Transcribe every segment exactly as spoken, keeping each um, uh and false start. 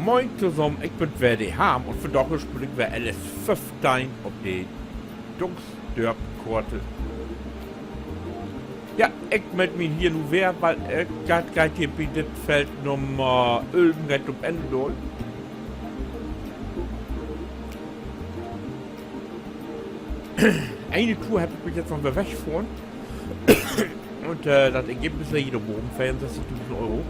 Moin tosamen, ik bün weer de Harm un vandaag speel ik weer L S föffteihn op de Dungsdörp-Koort. Ja, ik meld mi hier nu weer, wiel, äh, dat geiht hier bi dit Feld Nummer ölven geiht op Enn dor. Ene Tour heff ik mi jetzt noch weer wegfohren. Un, äh, dat Ergebnis hier, dor boven, veerunsösstigdusend Euro.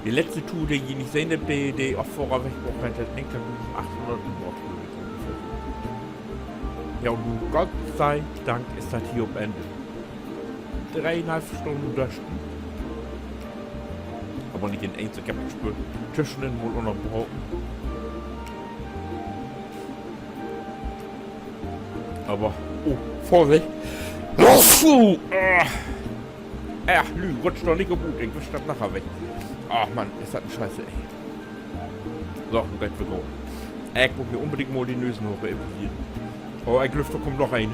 De letzte Tour, de ji nich sehn hebbt, de, de Affohrer wegbrocht hett, hett negenteihndusendachthunnert gebracht, glööv ik, ungefähr. Ja, un nu, Gott sei Dank, is dat hier op Enn. Dreeunhalf Stunnen dörsten. Aver nich in eens, ik heff dat Spööl tüschenin mal ünnerbraken. Aver, oh, Vörsicht. Ach, Lüüd, rutscht doch nich op ut, ik wisch dat naher weg. Ach Mann, is dat en Scheiße, ey. So, nu geiht dat weer goot. Ik mutt hier unbedingt mal de Nösen hooch, ey. Oh, ik glööv, dor kummt noch een.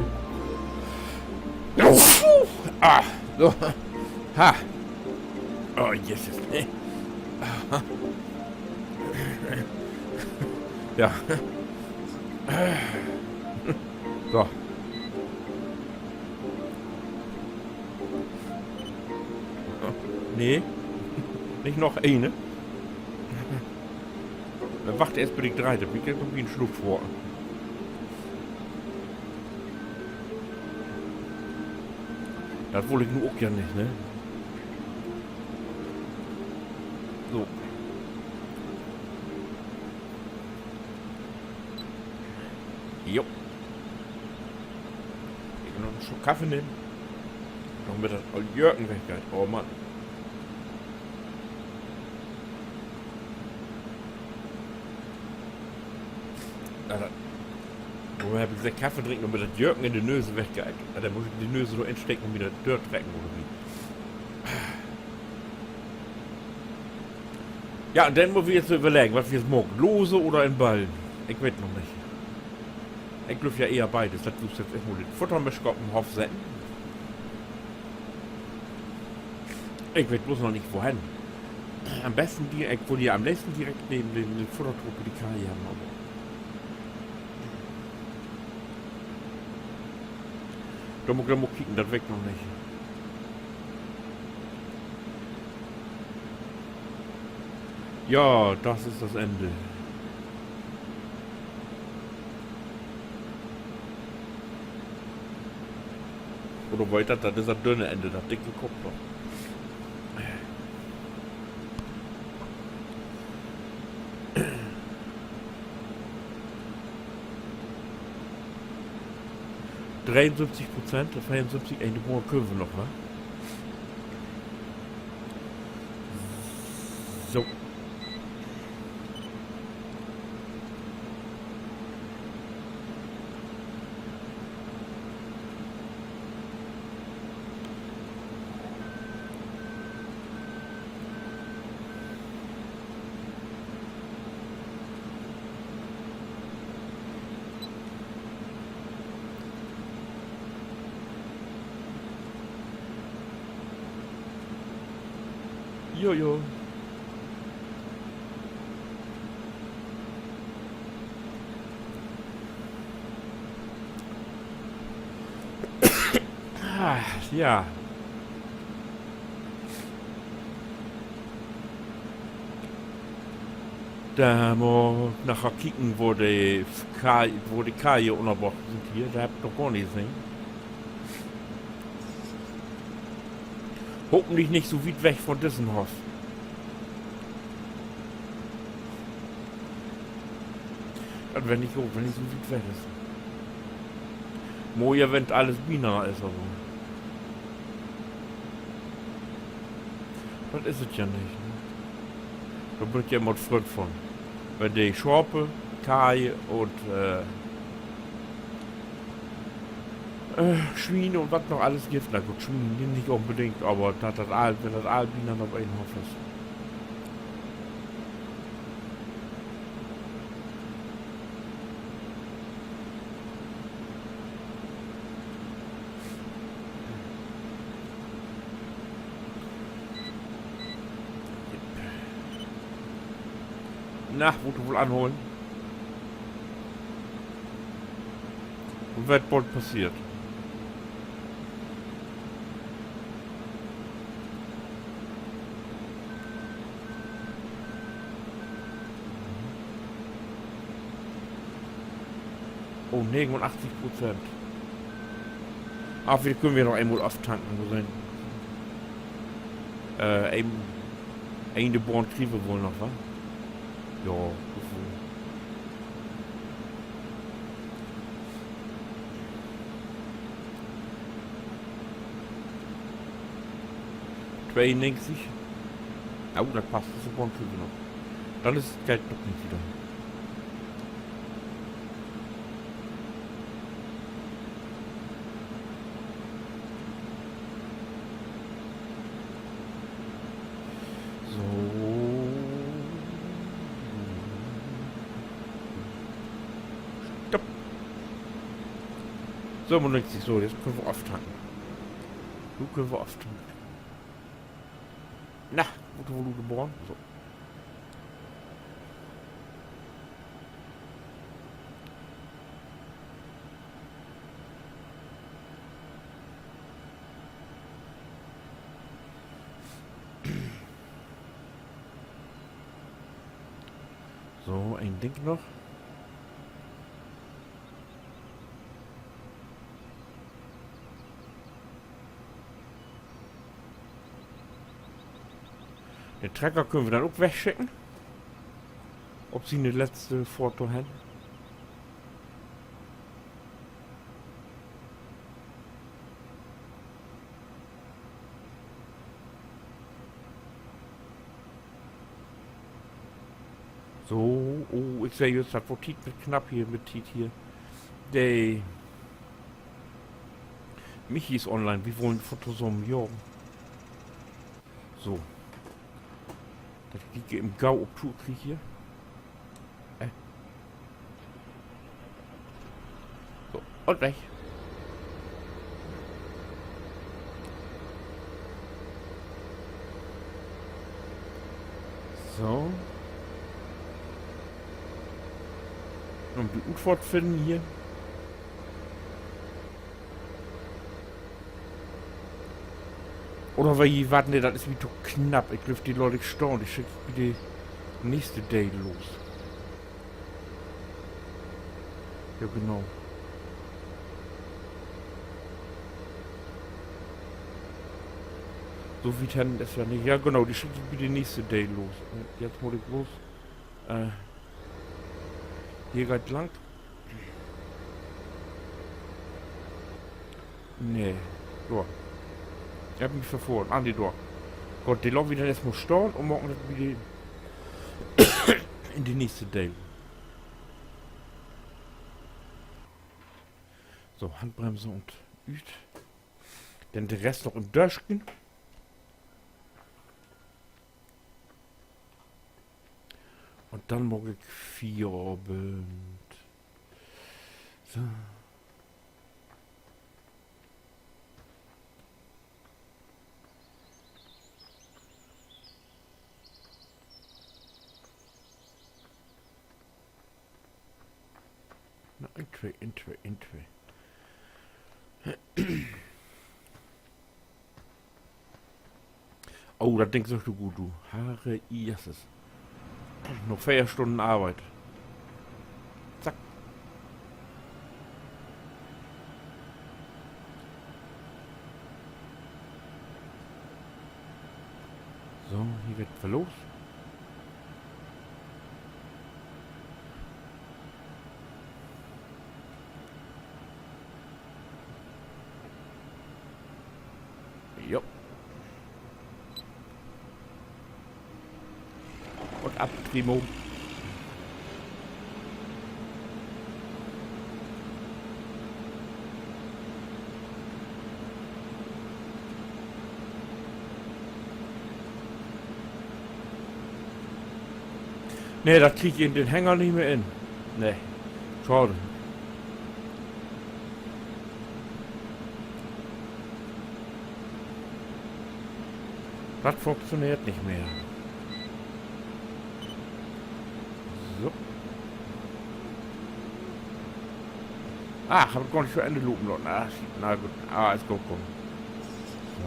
Ah, so. Ha. Oh, Jesus. Ja. So. Nee. Nich noch een. Denn wacht eerst, bit ik dree, dat ik noch en Sluck vör. Dat wull ik nu ok ja nich, ne? So. Jo. Ik will noch en Sluck Kaffee nehmen. Dormit dat all Jörken weggeiht. Oh Mann. Alter. Worüm heff ik seggt, Kaffee drinken, dormit dat Jörken in de Nöse weggeiht? Alter, mutt ik de Nöse dor insteken un mi dat dörtrecken, oder wo? Ja, un denn mutt wi nu överleggen, wat wi nu maakt. Lose oder in Ballen? Ik weet noch nich. Ik glööv ja eher beides. Dat du jetzt eerstmal dat Futter mit op den Hoff setten. Ik weet bloots noch nich, wohen. An'n besten di-, ik wull ja an'n leevsten direkt neven den, den Futtertrog bi de Kaje hebben, aver dor mutt ik denn mal kieken, dat weet ik noch nich. Ja, dat is dat Enn. Oder weer dat, dat is dat dünne Enn, dat dicke kummt noch. Dreeunsibbzig Prozent, veerunsibbzig, een Boor köönt wi noch, wa? So. Jo, jo. Ah, ja. Denn mutt ik naher kieken, wo de Ka-, wo de Kaje ünnerbracht sünd hier. Dat heff ik noch gor nich sehn. Hopentlich nich so wiet weg von dissen Hoff. Dat weer nich goot, wenn de so wiet weg is. Moier, wenn dat allens binanner is, aver dat is dat ja nich, ne? Dor bün ik ja immer Fründ von. Wenn de Schape, Kaje un, äh, Äh, Swien un wat noch allens gifft. Na goot, Swien nich unbedingt, aver dat, dat all, wenn dat all binanner op een Hoff is. Na, mutt woll anholen. Un wat bold passeert. Oh, negenunachtzig Prozent. Ah, villicht köönt wi noch eenmal aftanken, mal sehn. Äh, een, een de Bahn kriegt wi woll noch, wa? Ja, so veel. Tweeunnegentig. Oh, dat passt, dat is de Bahn kriegt wi noch. Denn is dat Geld doch nich wieder. So. Stopp. So, man denkt sik so, nu köönt wi aftanken. Nu köönt wi aftanken. Na, mutt woll ut de Bahn. So. So, een Ding noch. Den Trecker köönt wi denn ok wegschicken. Op siene letzte Fohrt dorhen. So, oh, ik seh jüst, dat word Tiet, knapp hier mit Tiet hier. De Michi is online, wi wullen wat tosamen jagen. So. Dat ik de even gau op Tour krieg hier. Äh. So, un weg. So. Un de Utfohrt finnen hier. Oder wi, wat, nee, dat is mi to knapp. Ik glööv, de laat ik stahn. De schick ik bi de nächste Deel los. Ja, genau. So wiet hen is ja nich. Ja, genau, de schick ik bi de nächste Deel los. Un nu mutt ik bloots, äh, hier geiht lang. Nee, dor. Ik heff mi verfohren. Ah, nee, dor. Goot, de laat wi denn eerstmal stahn un maken dat bi de, in de nächste Deel. So, Handbremse un ut. Denn de Rest noch in Döschen. Un denn maak ik Fierabend. So. Na, een, twee, een, twee, een, twee. Oh, dat Ding is ok so goot, du. Herre Jesses. Noch veer Stünnen Arbeit. Zack. So, hier geiht dat los. Jo. Un af, Primo. Nee, dat krieg ik in den Hänger nich mehr in. Nee, schaad. Dat funktioneert nich mehr. Ach, heff ik gor nich to Enn lopen laten. Ah, Schiet, na goot. Ah, is goot kamen. So.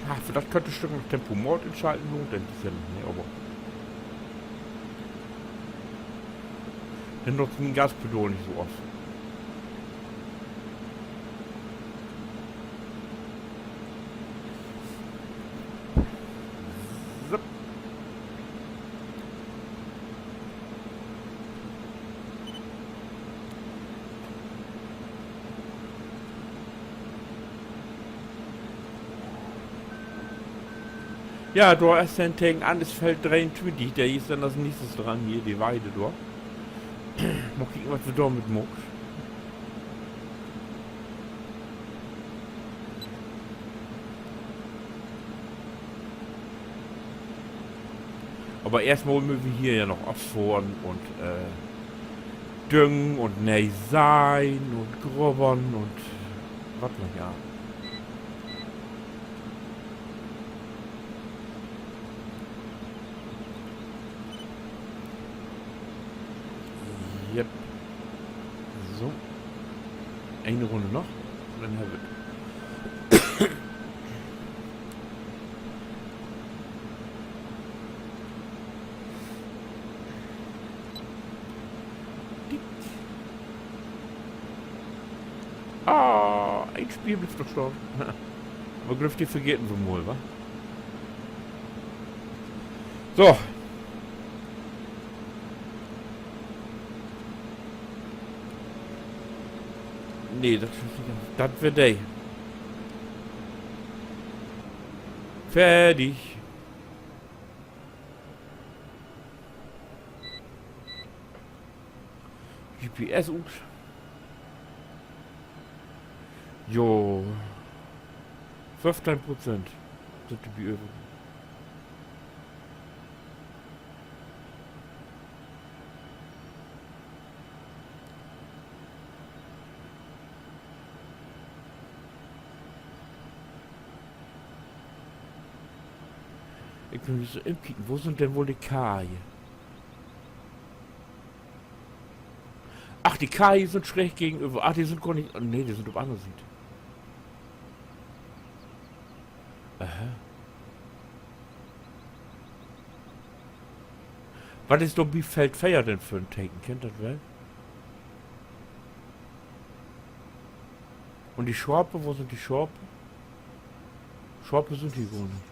Ah, för dat köönt wi Stück noch Tempomat inschalten, lohnt denn sicher nich, ne, aver denn nutzt mien Gaspedal nich so oft. So. Ja, dor is denn tegenan is Feld dreeuntwintig, de is denn as nächstes dran hier, de Weide dor. Mal kieken, wat wi dormit maakt. Aver eerstmal mööt wi hier ja noch affohren un, äh, düngen un nee seihen un grubbern un wat noch, ja. Jep. So. Een Runn noch. Denn hebbt wi 't. Ah, een Speel blifft noch stahn. Aver glööv, de vergeten wi mal, wa? So. Nee, dat is nich, dat weer de. Fertig. G P S ut. Jo. Föffteihn Prozent sünd de bi över. Ik bün so ümkieken, wo sünd denn woll de Kajen? Ach, de Kajen sünd schräg gegenöver. Ach, de sünd gor nich, nee, de sünd op anner Siet. Aha. Wat is dor bi Feld veer denn för en Teken? Kennt dat well? Un de Schape, wo sünd de Schape? Schape sünd hier gor nich.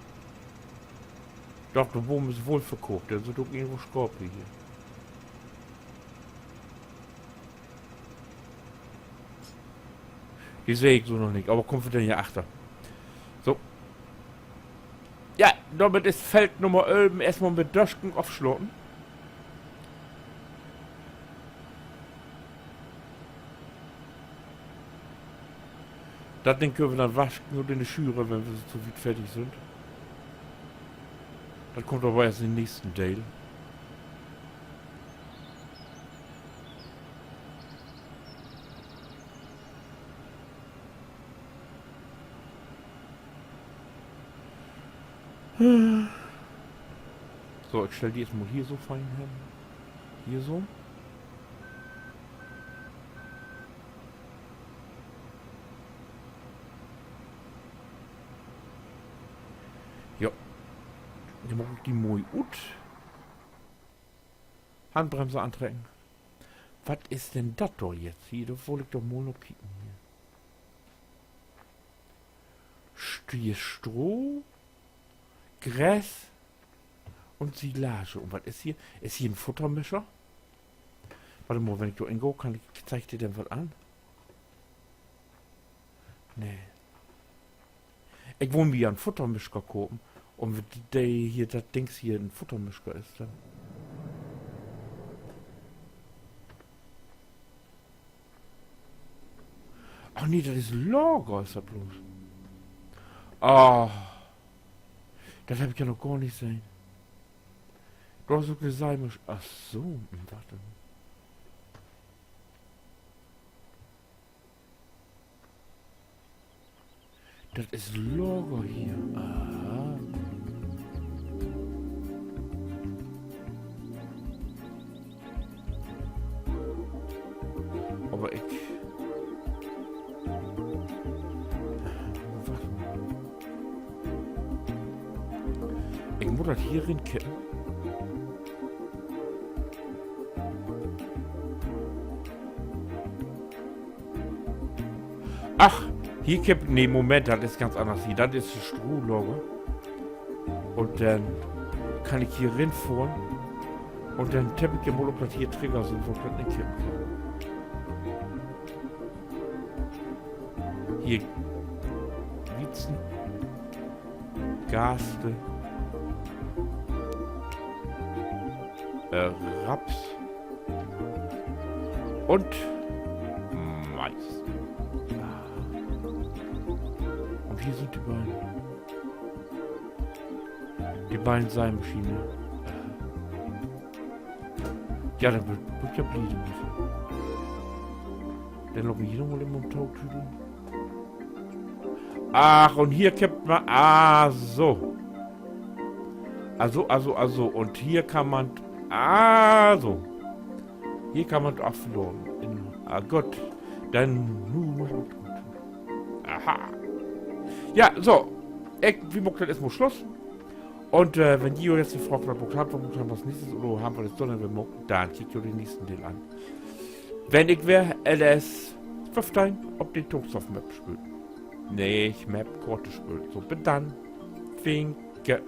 Doch, de Boom is woll verkoopt. Dor sünd ok irgendwo Schape hier. De seh ik so noch nich, aver kaamt wi denn hier achter. So. Ja, dormit is Feld Nummer ölven eerstmal mit Dösken afslaten. Dat Ding köönt wi denn waschen un in de Schüre, wenn wi so wiet fertig sünd. Dat kummt aver eerst in den nächsten Deel. So, ik stell de eerstmal hier so fein hen. Hier so. Jo. Denn maak ik de moi ut. Handbremse antrecken. Wat is denn dat dor jetzt? Hier, dor wull ik doch mal op kieken hier. St-, hier Stroh, Gras un Silage. Un wat is hier? Is hier en Futtermischer? Wacht mal, wenn ik dor ingah, kann ik, zeigt de denn wat an? Nee. Ik wull mi ja en Futtermischer kopen. Un wenn de hier, dat Dings hier en Futtermischer is, denn. Ach nee, dat is Lager, is dat bloots. Ah, dat heff ik ja noch gor nich sehn. Dor is ok de Seimasch-, ach so, wat denn? Dat is Lager hier. Aha. Aver ik, wacht mal. Ik mutt dat hier rinkippen. Ach, hier kippt, nee, Moment, dat is ganz anners hier. Dat is Strohlager. Un denn kann ik hier rinfohren. Un denn tipp ik ja mal op, dat hier Trigger sünd, wo ik dat inkippen kann. Hier, Wiezen, Gaste, äh, Raps un Mais. Ah. Un hier sünd de beiden, de beiden Seimaschinen. Ja, denn warrt, warrt ja blieden. Denn loop ik hier noch mal even üm to tüdeln. Ach, un hier kippt man, ah, so. Also, also, also, un hier kann man, also. Hier kann man afladen. In, ah, goot. Denn nu maakt wi dat goot. Aha. Ja, so. Ik, wi maakt denn eerstmal Sluss. Un, äh, wenn ji jo nu fraagt, wat wi maakt hebbt, wat wi maakt hebbt as nächstes oder hebbt wi dat, denn wi maakt, denn kiekt jo den nächsten Deel an, wenn ik weer L S föffteihn op de Toastsoft-Map speel. Nee, Map, Koort speel. So, bit denn. Winke.